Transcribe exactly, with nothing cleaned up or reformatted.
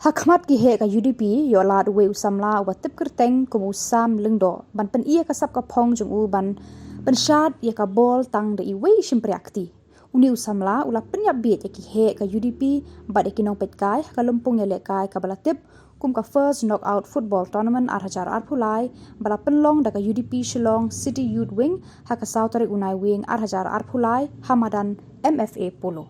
Ha khmat ki heh ka U D P, ïoh lad uwei u samla uba tip kyrteng kum u Sam Lyngdoh ban pyni ïa ka sap ka phong jong u ban pynshad ïa ka bol tang da iwei i shympriah kti. Une u samla u la pynïap bieit ïa ki heh ka U D P bad ïa ki nongpeitkai ha ka lympung ïalehkai kaba la tip kum ka First Knockout Football Tournament ar hajar arphew lai, ba la pynlong da ka U D P Shillong City Youth Wing ha ka saw tarik u Naiwieng ar hajar arphew lai ha madan M F A Polo.